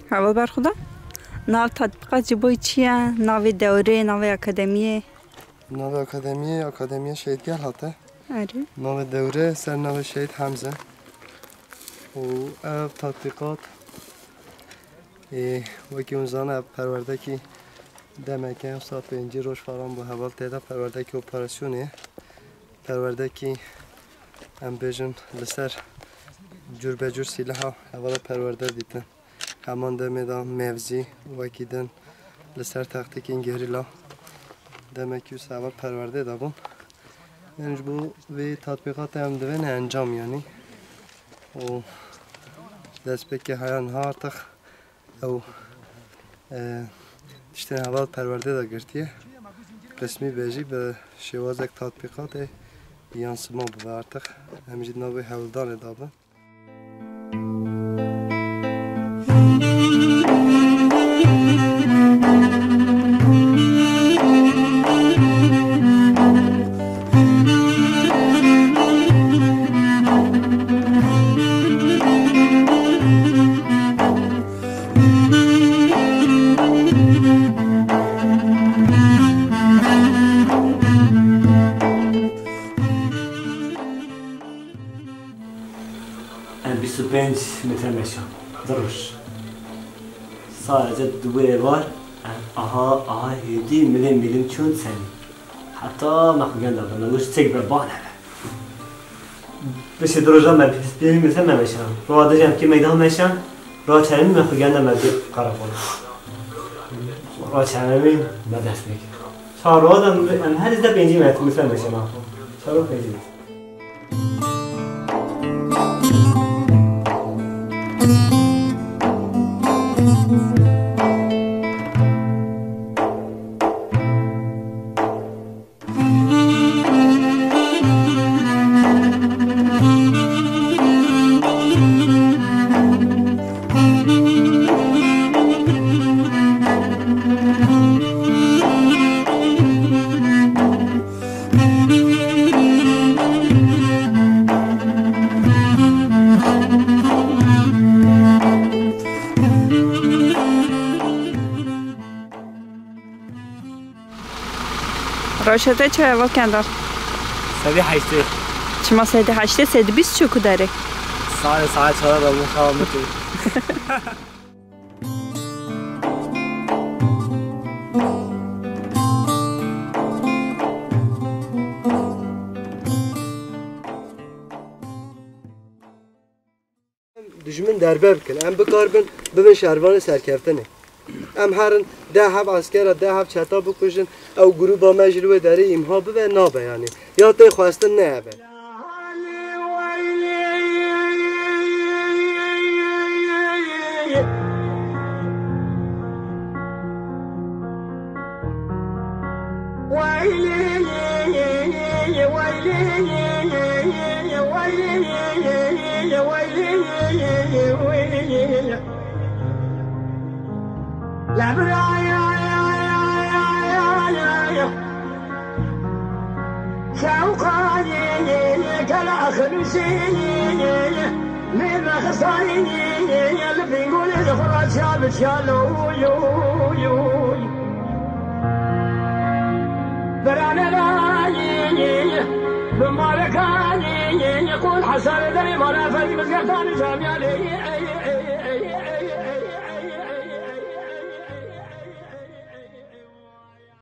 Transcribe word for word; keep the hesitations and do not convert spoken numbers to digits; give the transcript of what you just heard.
Heval berxuda. Nav tatbîqat ji bo çi ye? Navê dewrê, navê akademiyê? Navê akademiyê, Akademiya Şehîd Gel hate. Erê. Navê dewrê ser navê Şehîd Hemze. Û ev tatbîqat, ê, wekî hûn zane, ev perwerdekî demeke, wisa pêncî roj falan bû heval tê de, perwerdekî operasyonê ye. Perwerdekî, em bêjin, li ser cûrbecûr sîleha hevala perwerde dîtin. Heman demê de mevzî wekî din li ser taktîkên gerîla demekî wisa heval perwerdê de bûn. Yanî ji bo vê tatbîqatê em divêne encam, yanî û destpêkê heya niha artıq ew, e, tiştên heval perwerdê de girtiye. Qismî be jî bi şêwazek tatbîqatê yansıma bibe artıq. Em jî di nav wê hewldanê de bin. Em bîst û pênc metre meşan. Du roj. Sadece di wê êvar em aha, aha hêdî milim milim çûn senî. Heta me xwe genda birna, wişt çek be, ba nebe. Piştî du rojan me bîst pêncî metre me meşan. Roja dijî em kê meydan meşan, roja çaremîn me xwe genda me bi qarakola. Roja çaremîn me dest pê kir. Çar roja de em her îzde pêncî metre meşan. Çar roj pêncî metre. Rewşa te çi ye, Heval Kendal? Sedî heştê. Çima sedî heştê, sedî bîst çi ku derê? Saet, saet çar de bû, xewa min tê. Dijmin derbe bikin. Em bikaribin bibin şervanê serkeftinê. Em herin deh heb eskera, deh heb çeta bikujin, ew grûba me ji li wê derê îmha bibe, nabe yanî. Ya tê xwestin ne ev e. Lê nexistayî li bîngolê li xwe re çiya bi çiya lo, uy, uy, uy. Berane rayî, bi marekayî, qul hesarê derê mala ferî mizgeftan camiyalê.